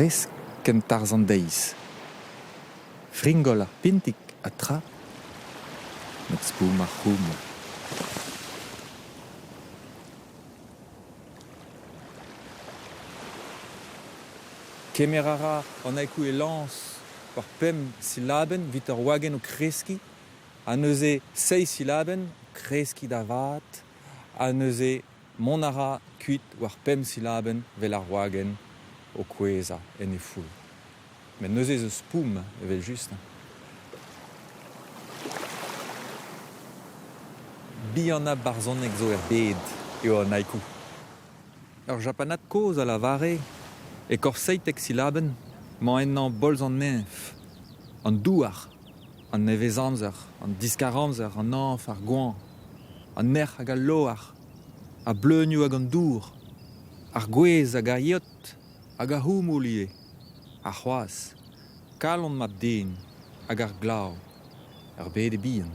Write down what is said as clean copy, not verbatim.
Dres kent tarzh an deiz. Fringol ar pintig ha tra met spoum ar c'houmoul. Kemer a ra an haiku e lañs war pemp silabenn evit ur wagenn o kreskiñ ha neuze seizh silabenn o kreskiñ da vat ha neuze mont a ra kuit war pemp silabenn 'vel ar wagenn o kouezhañ en he foull. Met neuze ez eus spoum evel-just. Bihanañ barzhoneg zo er bed eo an haiku. Ur Japanad kozh a lavare e korf seitek silabenn 'mañ ennañ bolz an neñv, an douar, an nevezamzer, an diskar-amzer, an hañv, ar goañv, an erc'h hag al loar, ar bleunioù hag an dour, ar gwez hag ar yeot hag ar c'houmoul ivez, ha c'hoazh kalon mab-den hag ar glav, ur bed bihan.